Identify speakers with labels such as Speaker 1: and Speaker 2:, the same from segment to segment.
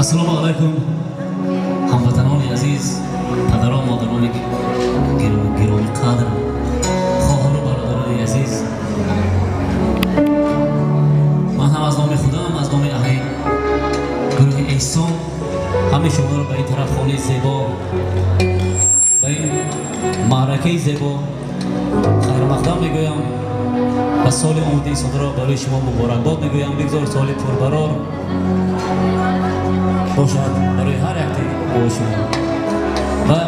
Speaker 1: Ассалому алайкум, ҳамватанони азиз, падарон, модарони гиромӣ қадр, хоҳару бародарони азиз. Ман ҳам аз номи худам, аз номи аҳли гурӯҳи Эҳсон ҳамаи шуморо ба ин тарафхонаи зебо, ба ин маъракаи зебо хайрмақдам мегӯям ва соли омадаи солро барои шумо муборакбод мегӯям. Бигзор соли пурбарор бошад барои ҳар яке мо шумо. Ва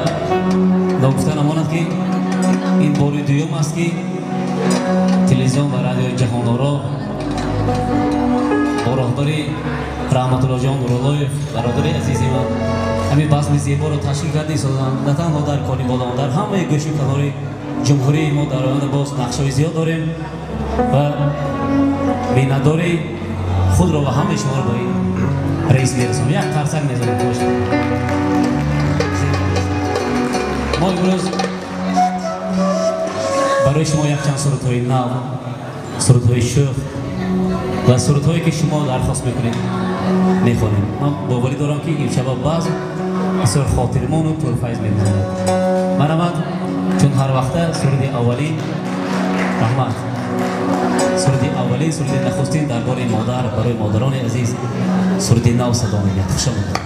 Speaker 1: ногуфта намонад, ки ин бори дуюм аст, ки телевизион ва радиои Ҷаҳоноро бо роҳбари Раҳматуллоҷон Нуруллоев, бародари азизи ман, ҳамин базми зеборо ташкил карда истоданд. На танҳо дар Конибодом, дар ҳамаи гӯшу канори ҷумҳурии мо дар оянда боз нақшҳои зиёд дорем ва миннатдори худро ва ҳамаи шуморо ба ин раис мерасонам. Як қарсак мезанем. Бошад. Мо имрӯз барои шумо якчанд сурудҳои нав, сурудҳои шӯх ва сурудҳое, ки шумо дархост мекунед, мехонем. Ман боварӣ дорам, ки имшаба базм бисёр хотирмону пурфайз мегузарад. Марҳамат, чун ҳар вақта суруди аввалин, раҳмат, суруди аввалин, суруди нахустин дар бораи модар, барои модарони азиз суруди нав садо медиҳад. Хуш омадед.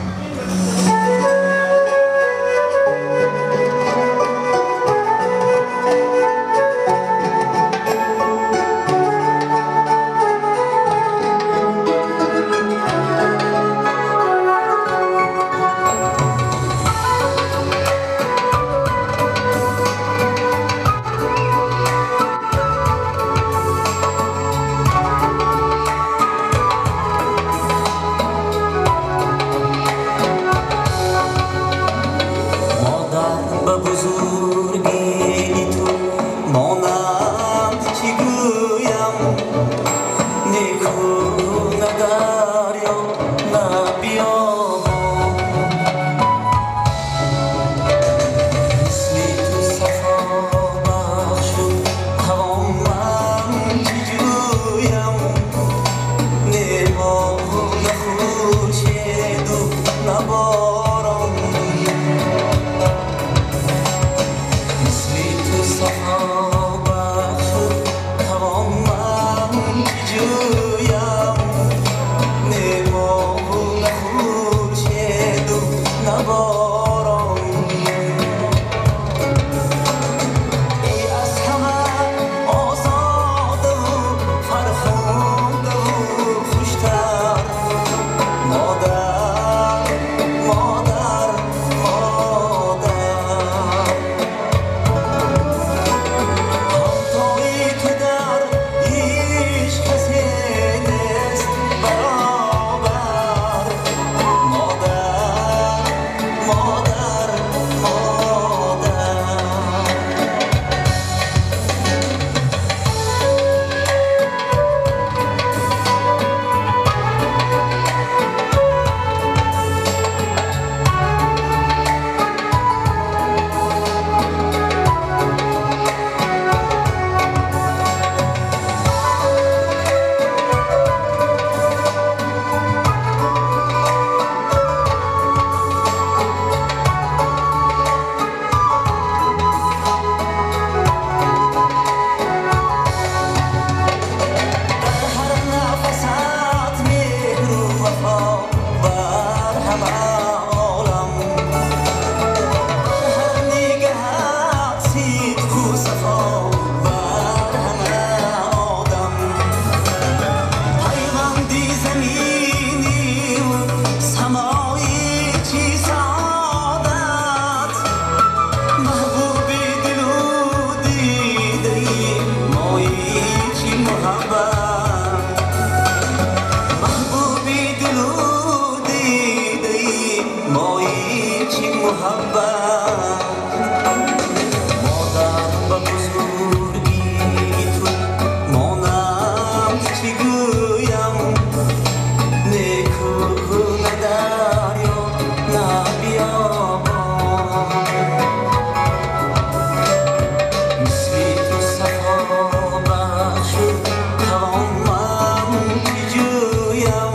Speaker 2: Тавон ман чӣ ҷӯям,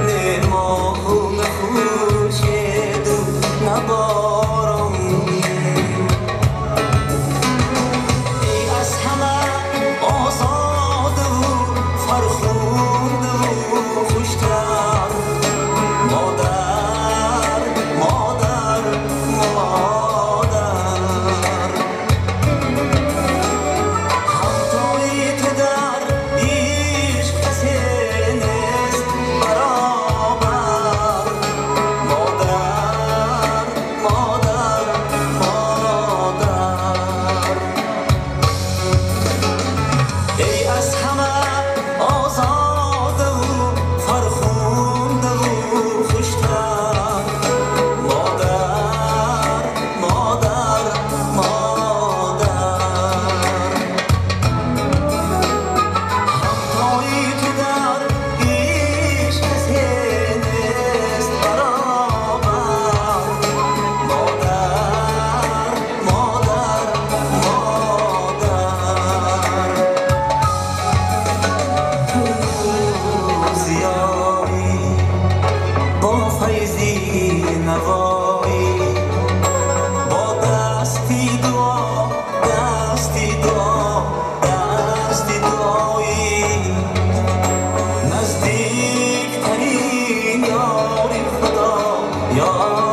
Speaker 2: не моҳу Навоӣ, бо дасти дуо, дасти дуо, дасти дуоӣ, наздиктарин ёри Худо, ёри.